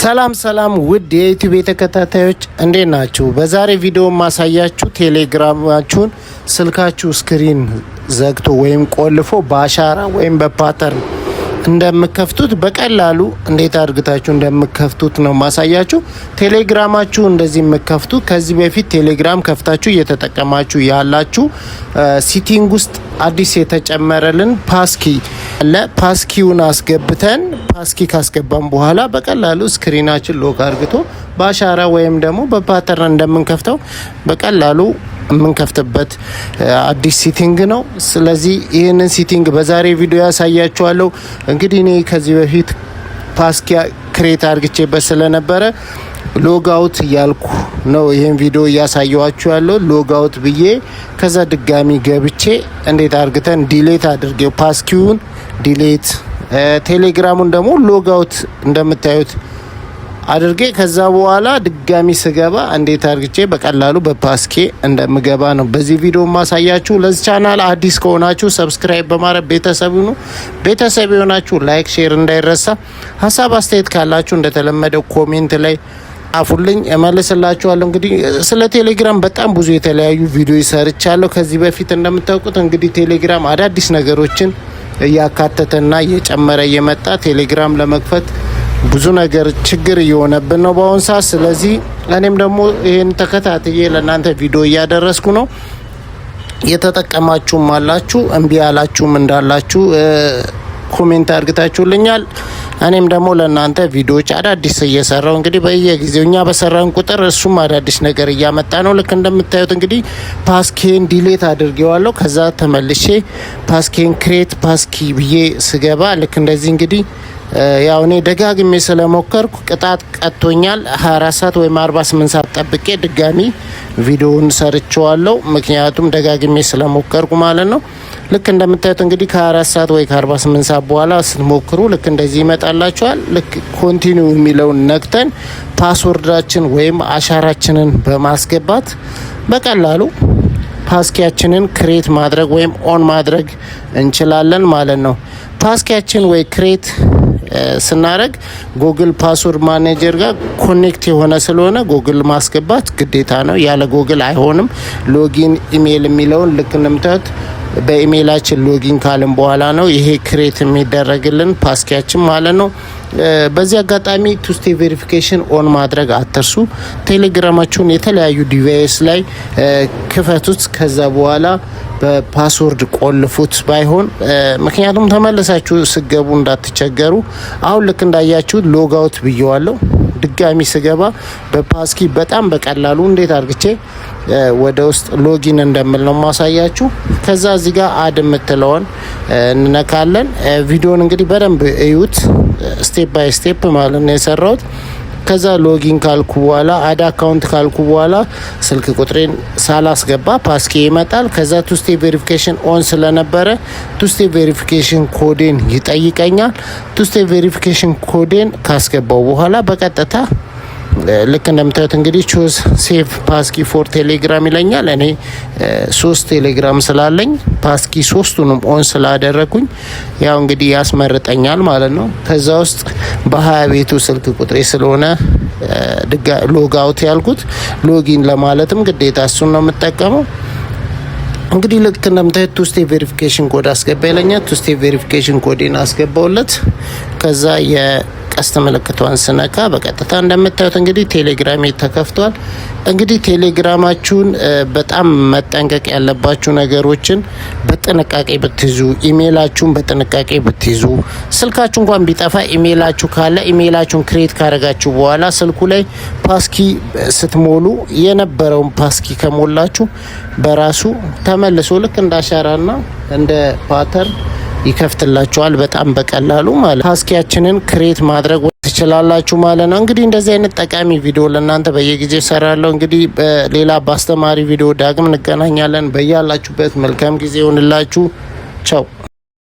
ሰላም ሰላም ውድ የዩቲዩብ ተከታታዮች፣ እንዴት ናችሁ? በዛሬ ቪዲዮ ማሳያችሁ ቴሌግራማችሁን ስልካችሁ screen ዘግቶ ወይም ቆልፎ በአሻራ ወይም በ pattern እንደምከፍቱት፣ በቀላሉ እንዴት አድርጋችሁ እንደምከፍቱት ነው ማሳያችሁ። ቴሌግራማችሁ እንደዚህ የምከፍቱት ከዚህ በፊት ቴሌግራም ከፍታችሁ እየተጠቀማችሁ ያላችሁ setting ውስጥ አዲስ የተጨመረልን passkey አለ። Passkey ውን አስገብተን፣ passkey ካስገባን በኋላ በቀላሉ screen ኣችን lock አርግቶ በአሻራ ወይም ደግሞ በ pattern እንደምንከፍተው በቀላሉ የምንከፍትበት አዲስ setting ነው። ስለዚህ ይህንን setting በዛሬ ቪዲዮ ያሳያችኋለሁ። እንግዲህ እኔ ከዚህ በፊት passkey create አርግቼበት ስለነበረ log out እያልኩ ነው ይህን ቪዲዮ እያሳየኋችሁ ያለው። Log out ብዬ ከዛ ድጋሚ ገብቼ እንዴት አርግተን delete አድርጌው፣ passkey ውን delete፣ ቴሌግራሙን ደግሞ log out እንደምታዩት አድርጌ፣ ከዛ በኋላ ድጋሚ ስገባ እንዴት አድርግቼ በቀላሉ በ passkey እንደምገባ ነው በዚህ ቪዲዮ ማሳያችሁ። ለዚህ ቻናል አዲስ ከሆናችሁ subscribe በማድረግ ቤተሰብ ሁኑ። ቤተሰብ የሆናችሁ like፣ share እንዳይረሳ። ሀሳብ አስተያየት ካላችሁ እንደተለመደው comment ላይ ጻፉልኝ፣ እመልስላችኋለሁ። እንግዲህ ስለ ቴሌግራም በጣም ብዙ የተለያዩ ቪዲዮ ሰርቻለሁ ከዚህ በፊት። እንደምታውቁት እንግዲህ ቴሌግራም አዳዲስ ነገሮችን እያካተተና እየጨመረ እየመጣ ቴሌግራም ለመክፈት ብዙ ነገር ችግር እየሆነብን ነው በአሁን ሰዓት። ስለዚህ እኔም ደግሞ ይህን ተከታትዬ ለእናንተ ቪዲዮ እያደረስኩ ነው። የተጠቀማችሁም አላችሁ፣ እምቢ ያላችሁም እንዳላችሁ comment አድርግታችሁልኛል። እኔም ደግሞ ለእናንተ ቪዲዮዎች አዳዲስ እየሰራው፣ እንግዲህ በየጊዜው እኛ በሰራን ቁጥር እሱም አዳዲስ ነገር እያመጣ ነው። ልክ እንደምታዩት እንግዲህ passkey ን delete አድርጌዋለሁ። ከዛ ተመልሼ passkey ን create passkey ብዬ ስገባ ልክ እንደዚህ፣ እንግዲህ ያው እኔ ደጋግሜ ስለሞከርኩ ቅጣት ቀጥቶኛል። 24 ሰዓት ወይም 48 ሰዓት ጠብቄ ድጋሚ ቪዲዮውን ሰርቸዋለሁ። ምክንያቱም ደጋግሜ ስለሞከርኩ ማለት ነው። ልክ እንደምታዩት እንግዲህ ከ24 ሰዓት ወይ ከ48 ሰዓት በኋላ ስትሞክሩ ልክ እንደዚህ ይመጣላችኋል። ልክ continue የሚለውን ነክተን password ኣችን ወይም አሻራችንን በማስገባት በቀላሉ passkey ያችንን create ማድረግ ወይም on ማድረግ እንችላለን ማለት ነው። Passkey ያችን ወይ create ስናደርግ Google password manager ጋር connect የሆነ ስለሆነ ጉግል ማስገባት ግዴታ ነው። ያለ ጉግል አይሆንም። Login email የሚለውን ልክ እንደምታዩት በ email ኣችን login ካልን በኋላ ነው ይሄ create የሚደረግልን passkey ያችን ማለት ነው። በዚህ አጋጣሚ two step verification on ማድረግ አትርሱ። ቴሌግራማችሁን የተለያዩ device ላይ ክፈቱት። ከዛ በኋላ በ password ቆልፉት ባይሆን፣ ምክንያቱም ተመልሳችሁ ስገቡ እንዳትቸገሩ። አሁን ልክ እንዳያችሁት log out ብየዋለሁ። ድጋሚ ስገባ በ passkey በጣም በቀላሉ እንዴት አርግቼ ወደ ውስጥ login እንደምል ነው ማሳያችሁ። ከዛ እዚህ ጋር add የምትለውን እንነካለን። ቪዲዮን እንግዲህ በደንብ እዩት። Step by step ማለት ነው የሰራሁት። ከዛ login ካልኩ በኋላ፣ add account ካልኩ በኋላ ስልክ ቁጥሬን ሳላስገባ passkey ይመጣል። ከዛ two step verification on ስለነበረ two step verification code ኤን ይጠይቀኛል። Two step verification code ኤን ካስገባው በኋላ በቀጥታ ልክ እንደምታዩት እንግዲህ choose save passkey for ቴሌግራም ይለኛል። እኔ ሶስት ቴሌግራም ስላለኝ passkey ሶስቱንም on ስላደረኩኝ ያው እንግዲህ ያስመርጠኛል ማለት ነው። ከዛ ውስጥ በ20 ቤቱ ስልክ ቁጥሬ ስለሆነ log out ያልኩት፣ login ለማለትም ግዴታ እሱን ነው የምጠቀመው። እንግዲህ ልክ እንደምታዩት two step verification code አስገባ ይለኛል። Two step verification code ኤን አስገባውለት። ከዛ የቀስት ምልክቷን ስነካ በቀጥታ እንደምታዩት እንግዲህ ቴሌግራሜ ተከፍቷል። እንግዲህ ቴሌግራማችሁን በጣም መጠንቀቅ ያለባችሁ ነገሮችን በጥንቃቄ ብትይዙ፣ ኢሜይላችሁን በጥንቃቄ ብትይዙ፣ ስልካችሁ እንኳን ቢጠፋ ኢሜይላችሁ ካለ email ኣችሁን create ካረጋችሁ በኋላ ስልኩ ላይ passkey ስትሞሉ የነበረውን passkey ከሞላችሁ በራሱ ተመልሶ ልክ እንደ አሻራና እንደ pattern ይከፍትላችኋል በጣም በቀላሉ ማለት passkey ያችንን create ማድረግ ትችላላችሁ ማለት ነው። እንግዲህ እንደዚህ አይነት ጠቃሚ ቪዲዮ ለእናንተ በየጊዜው እሰራለሁ። እንግዲህ በሌላ በአስተማሪ ቪዲዮ ዳግም እንገናኛለን። በያላችሁበት መልካም ጊዜ ይሆንላችሁ። ቻው።